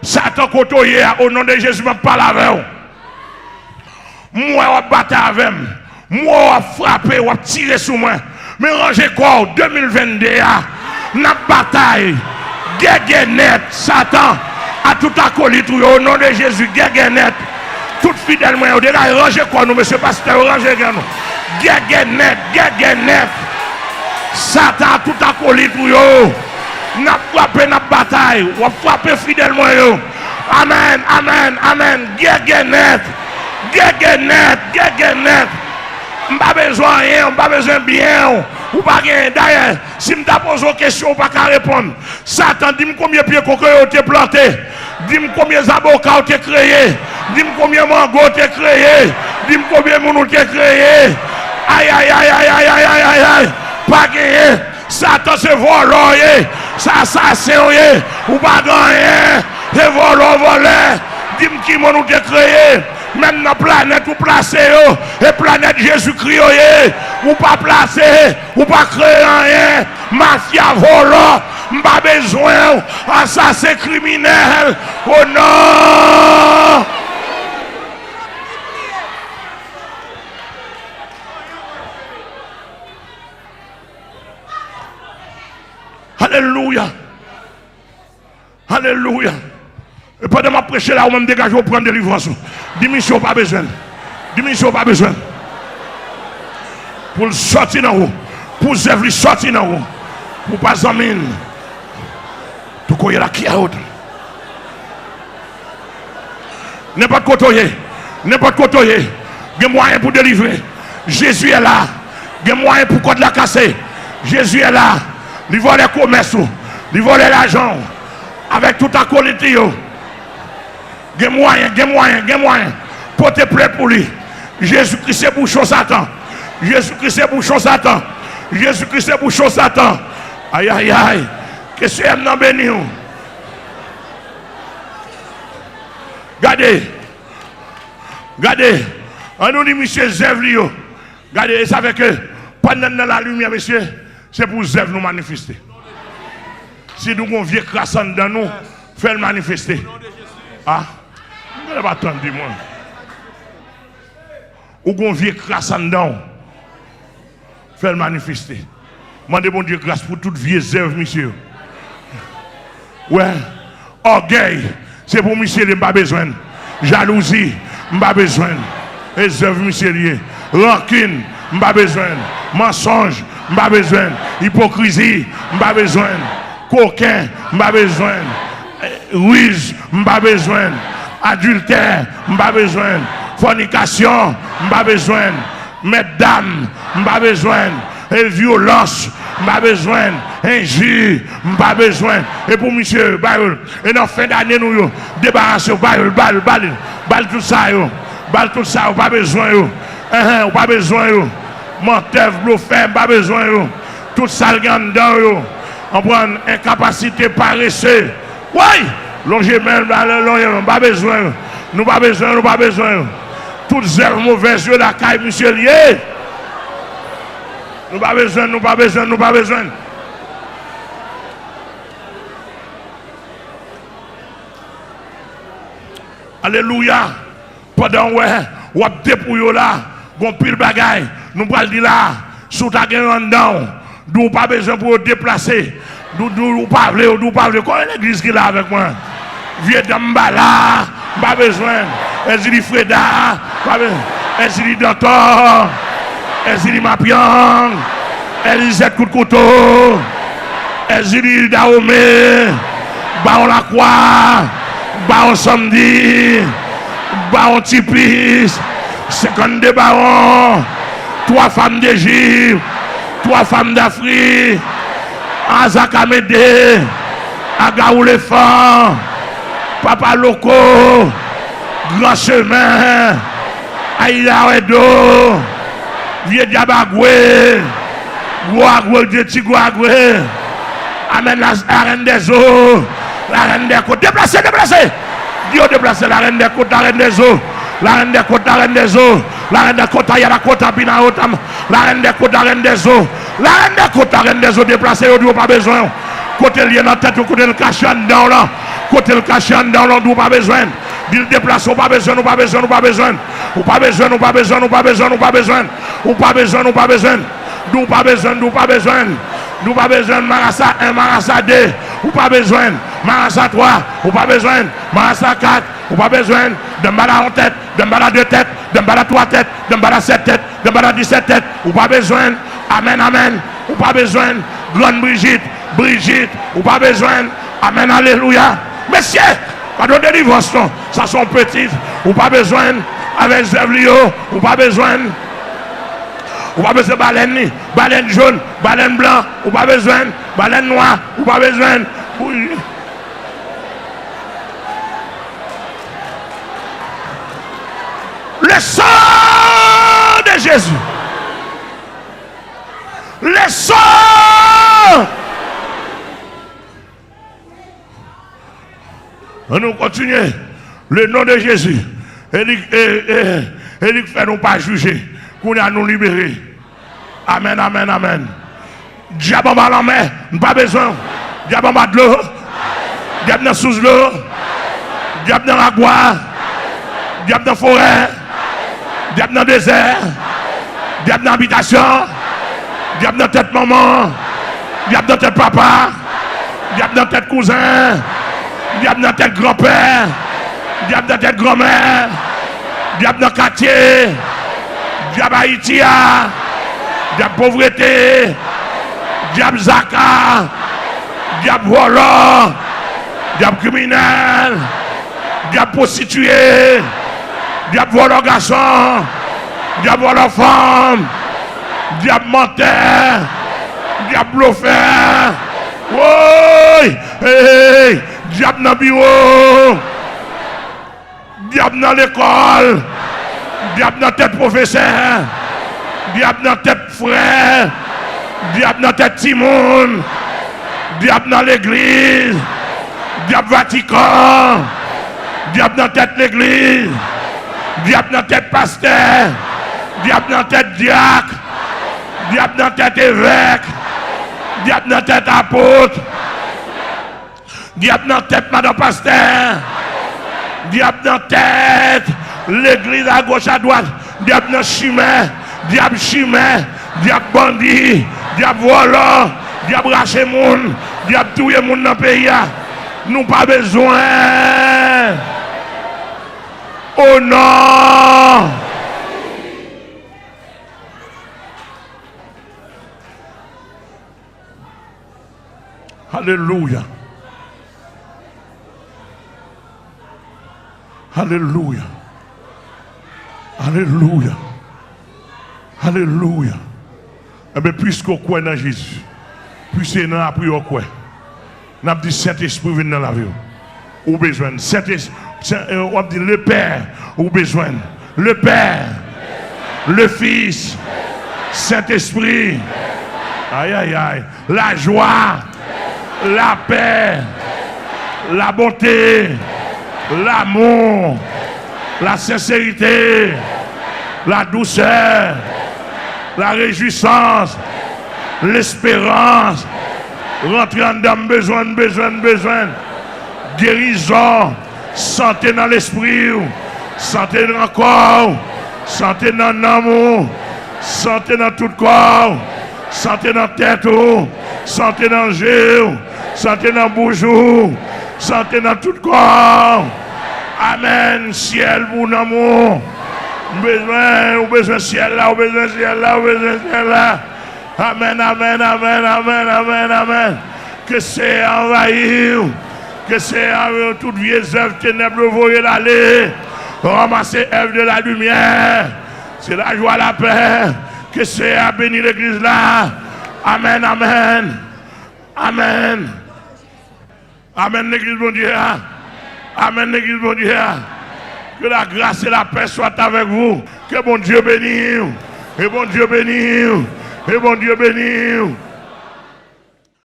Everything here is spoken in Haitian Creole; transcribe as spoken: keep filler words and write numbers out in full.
Satan, kote w ye a, o non de Jezi, m ap pale avè w. M wè w ap batay avè m. M wè w ap frape, w ap tire sou mwen. Men ranje kò w, de mil venn de a, n ap batay. Gègè nèt, Satan, a tout akolit ou yo, o non de Jezi, gègè nèt. Tout fidèl mwen yo, degaje, ranje kò nou, mesye pastè yo, ranje kò nou. Gègè nèt, gègè nèt. Satan a tout akolit ou yo. N ap frape, n ap batay. W ap frape fidèl mwen yo. Amèn, amèn, amèn. Gègè nèt. Gègè nèt, gègè nèt. M pa bezwen anyen, m pa bezwen byen w. Ou pa genyen. Dayè, si m ta poze w kesyon, ou pa ka reponn. Satan, di m konbyen pye kokoye w te plante. Di m konbyen zaboka w te kreye. Di m konbyen mango w te kreye. Di m konbyen moun ou te kreye. Ay, ay, ay, ay. Pa genyen. Satan se vòlò w ye. Se asasen w ye. Ou pa gen anyen. Se vòlò w vòlè. Di m ki moun ou te kreye. Menm nan planèt ou plase yo. E planèt Jezikri yo ye. Ou pa plase. Ou pa kreye anyen. Mafya vòlò, m pa bezwen w. Asasen kriminèl, o non! Alelouya! Alelouya! E pandan m ap preche la, ou menm degaje w pran delivrans ou. Di misye w pa bezwen l. Di misye w pa bezwen l. Pou l sòti nan ou. Pou zèv li sòti nan ou. Pou pa zanmi l. Tukoyela kiyaot. Nenpòt kote w ye. Nenpòt kote w ye. Gen mwayen pou delivre. Jezi è la. Gen mwayen pou kòd la kase. Jezi è la. Li vòlè komès ou. Li vòlè lajan w. Avèk tout akolit li yo. Gen mwayen, gen mwayen, gen mwayen. Pote plent pou li. Jezikri se bouchon Satan. Jezikri se bouchon Satan. Jezikri se bouchon Satan. Ay, ay, ay. Ke Seyè m nan beni w. Gade. Gade. Ann nou di misye zèv li yo. Gade, e sa fè ke pandan n nan lalimyè, mesye, se pou zèv nou manifeste. Si nou gon vye kras anndan nou, fè l manifeste. A, nou genlè pa tann di mwen. Ou gon vye kras anndan w, fè l manifeste. Mande Bondye gras pou tout vye zèv misye yo. Wè, ògèy, se pou misye li, m pa bezwen l. Jalouzi, m pa bezwen l. E zèv misye li ye. Rankin, m pa bezwen l. Mansonj, m pa bezwen l. Ipokrizi, m pa bezwen l. Koken, m pa bezwen l. Riz, m pa bezwen l. Adiltè, m pa bezwen l. Fònikasyon, m pa bezwen l. Mètdam, m pa bezwen l. E vyolans, m pa bezwen l. Enji, m pa bezwen l. E pou misye, ba yo l. E nan fen dane nou yo, debarase yo, ba yo l, ba l, ba l, ba l tout sa yo. Ba l tout sa yo, pa bezwen yo. Enhen, ou pa bezwen yo. Mantè, blofè, m pa bezwen yo. Tout sa l gen anndan yo. Konprann, enkapasite, parese. Woy! Lonje men l, ba l lonje men l. M pa bezwen yo. Nou pa bezwen yo, nou pa bezwen yo. Tout zèv movèz yo lakay misye l ye. Nou pa bezwen, nou pa bezwen, nou pa bezwen. Alelouya. Pandan w wè, w ap depouye w la, gon pil bagay nou pral di la. Si w ta gen yo anndan w, di w pa bezwen pou yo deplase. Di w, di w, ou pa vle yo, di w pa vle. Konbyen legliz ki la avèk mwen? Vye danm m pa la, m pa bezwen. Èzili Freda, m pa bezwen. Èzili Dantò, Èzili Mapyang, Èzili Zèt Kout Kouto, Èzili Dawome, Bawon Lakwa, Bawon Sanmdi, Bawon Tipis, senkannde bawon, twa fanm Dejip, twa fanm Dafrik, Azaka Mede, Agawou Lefan, Papa Loko, Gran Chemen, Ayida Wèdo, Vye Dyab Agwe, Gwo Agwe, Vye Ti Gwo Agwe, amèn, la, la rèn dè zo, la rèn dè kot, deplase, deplase! Di yo deplase, la rèn dè kot, la rèn dè zo, la rèn dè kot, la rèn dè zo, la rèn dè kot, ayada kota, pina otam, la rèn dè kot, la rèn dè zo, la rèn dè kot, la rèn dè zo, deplase yo, di yo pa bezwen w. Kote l ye nan tèt ou, kote l kache anndan w lan, Kote l kache anndan w, di w pa bezwen l. Di l deplase, ou pa bezwen l, ou pa bezwen l, ou pa bezwen l. Ou pa bezwen l, ou pa bezwen l, ou pa bezwen l, ou pa bezwen l. Ou pa bezwen l, ou pa bezwen l. Di w pa bezwen l, di w pa bezwen l. Di w pa bezwen l, marasa en, marasa de, ou pa bezwen l. Marasa twa, ou pa bezwen l. Marasa kat, ou pa bezwen l. Danmbala yon tèt, danmbala de tèt, danmbala twa tèt, danmbala sèt tèt, danmbala disèt tèt, ou pa bezwen l. Amèn, amèn. Ou pa bezwen l. Grann Brijit, Brijit, ou pa bezwen l. Amèn, alelouya. Mesye, pa t yon delivrans non. Sa se yon peti, ou pa bezwen l. Avèk zèv li yo, ou pa bezwen l. Ou pa bezwen balèn li, balèn jòn, balèn blan, ou pa bezwen l. Balèn nwa, ou pa bezwen l. Ou- Le sang de Jésus. Le sang. Ann nou kontinye. Le non de Jezi. E li, e, e, e li k fè nou pa jije. Kounye a nou libere. Amèn, amèn, amèn. Dyab anba lanmè, n pa bezwen w. Dyab anba dlo. Dyab nan sous dlo. Dyab nan lagwa. Dyab nan forè. Dyab nan dezè. Dyab nan abitasyon. Dyab nan tèt manman. Dyab nan tèt papa. Dyab nan tèt kouzen. Dyab nan tèt granpè. Dyab nan tèt granmè. Dyab nan katye. Dyab Ayiti a. Dyab povrete. Dyab zaka. Dyab vòlò. Dyab kriminèl. Dyab pwostitiye. Dyab vòlò gason. Dyab vòlò fanm. Dyab mantè. Dyab blofè. Woy! Hey! Dyab nan biwo. Dyab nan lekòl. Dyab nan tèt pwofesè. Dyab nan tèt frè. Dyab nan tèt timoun. Dyab nan legliz. Dyab Vatikan. Dyab nan tèt legliz. Dyab nan tèt pastè. Dyab nan tèt dyak. Dyab nan tèt evèk. Dyab nan tèt apot. Dyab nan tèt madan pastè. Dyab nan tèt legliz agoch adwat. Dyab nan chimè. Dyab chimè. Dyab bandi. Dyab vòlò. Dyab rache moun. Dyab touye moun nan peyi a. Nou pa bezwen. O non. Alelouya. Alelouya. Alelouya. Alelouya. Enben, piske w kwè nan Jezi, piske nan lapriyè w kwè, n ap di, Sentespri vin nan lavi w. Ou bezwen l. Sentespri, w ap di, Lepè, ou bezwen l. Lepè, Lefis, Sentespri. Ayayay. Lajwa, lapè, labonte, lamou, lasenserite, ladousè, larejwisans, lesperans. Rantre anndan m, bezwen, bezwen, bezwen. Gerizon, sante nan lespri w, sante nan kò w, sante nan nanm ou, sante nan tout kò w, sante nan tèt ou, sante nan je w, sante nan bouch ou, sante nan tout kò w. Amèn. Syèl pou nanm ou. M bezwen, ou bezwen syèl la, ou bezwen syèl la, ou bezwen syèl la. Amèn, amèn, amèn, amèn, amèn, amèn. Ke Seyè anvayi w. Ke Seyè anvayi w. Tout vye zèv tenèb yo voye l ale. Ranmase èv de la limyè. Se lajwa, lapè. Ke Seyè a beni legliz la. Amèn, amèn. Amèn. Amèn, legliz Bondye a. Amèn, legliz Bondye a. Que la grâce et la paix soient avec vous. Ke Bondye beni w. Ke Bondye beni w. Ke Bondye beni w.